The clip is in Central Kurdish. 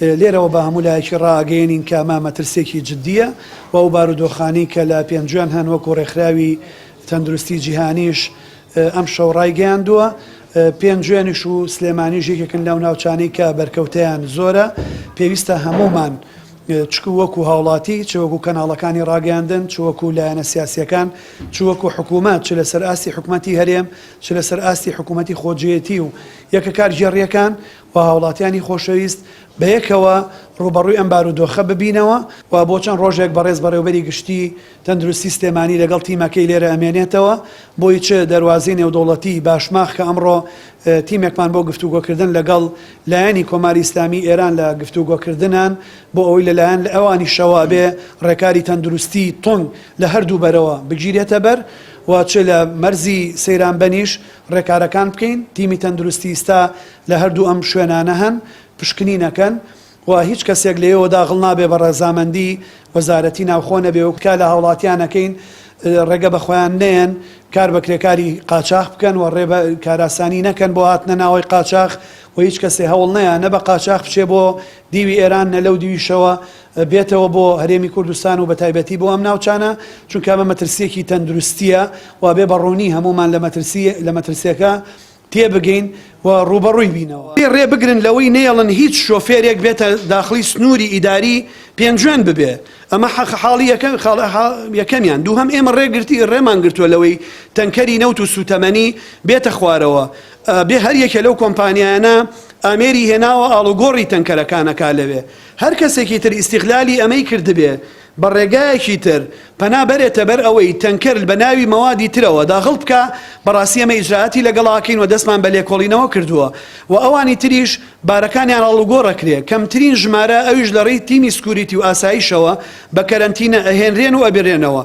لێرەوە بە هەموو لایەکی ڕائەگەیەنین کە ئەمە مەترسیەکی جدیە و ئەو بارودۆخانەی کە لە پێنجوێن هەن وەکو ڕێکخراوی تەندروستی جیهانیش ئەمشەو ڕایگەیاندووە پێنجوێنیش و سلێمانیش یەکێکن لەو ناوچانەی کە بەرکەوتەیان زۆرە پێویستە هەموومان چ وەکو هاوڵاتی، چ وەکو کەناڵەکانی ڕاگەیاندن، چ وەکو لایەنە سیاسییەکان، چ وەکو حکومەت، چ لەسەر ئاستی حکومەتی هەرێم، چ لەسەر ئاستی حکومەتی خۆجێیەتی و یەکە کارگێڕییەکان و هاوڵاتیانی خۆشەویست بەیەکەوە ڕووبەڕووی ئەم بارودۆخە ببینەوە و بۆ چەند ڕۆژێک بەڕێز بەڕێوبەری گشتی تەندروستی سلێمانی لەگەڵ تیمەکەی لێرە ئەمێنێتەوە بۆی چ دەروازەی نێودەوڵەتی باشماخ کە ئەمڕۆ تیمێکمان بۆ گفتوگۆکردن لەگەڵ لایەنی کۆماری ئیسلامی ئێران لە گفتوگۆکردنان بۆ ئەوەی لەلایەن لە ئەوانیشەوە بێ ڕێکاری تەندروستی توند لە هەردوو بەرەوە بگیرێتە بەر و چ لە مەرزی سەیرانبەنیش ڕێکارەکان بکەین تیمی تەندروستی ئیستا لە هەردوو ئەم شوێنانە هەن پشکنین ئەکەن و هیچ کەسێک لێیەوە داغڵ نابێ بە ڕەزامەندی وەزارەتی ناوخۆ نەبێ و تکا لە هاوڵاتیان ئەکەین ڕێگە بە خۆیان نەیەن کار بە کرێکاری قاچاخ بکەن و ڕێ بە کاراسانی نەکەن بۆ هاتنە ناوەی قاچاخ و هیچ کەسێ هەوڵ نەیە نە بە قاچاخ بچێ بۆ دیوی ئێران نە لەو دیویشەوە بێتەوە بۆ هەرێمی کوردستان و بە تایبەتی بۆ ئەم ناوچانە چونکە ئەمە مەترسیەکی تەندروستیە و بێ بە ڕوونی هەموومان لە مەترسی لە مەترسیەکە تێبگەین و ڕووبەڕووی بینەوە. ڕێ بگرن لەوەی نەیەڵن هیچ شۆفێرێک بێتە داخڵی سنووری ئیداری پێنجوێن ببێ، ئەمە حاڵی یەکەمیان، دووهەم ئێمە ڕێ گرتی ڕێمان گرتووە لەوەی تەنکەری نەوت و سووتەمەنی بێتە خوارەوە، بێ هەر یەکێ لەو کۆمپانیایانە ئامێری هێناوە ئاڵوگۆڕی تەنکەرەکان ئەکا لەوێ، هەر کەسێکی تر ئیستیغلالی ئەمەی کردبێ بە ڕێگایەکی تر پەنا بەرێتە بەر ئەوەی تەنکەر بە ناوی مەوادی ترەوە داغڵ بکا، بەڕاستی ئێمە ئیجرائاتی لەگەڵ ئەکەین و دەستمان بە لێکۆڵینەوە کردووە و ئەوانی تریش بارەکانیان ئاڵوگۆڕ ئەکرێ، کەمترین ژمارە ئەویش لە ڕێی تیمی security و ئاسایشەوە بە کەرەنتینە ئەهێنرێن و ئەبرێنەوە.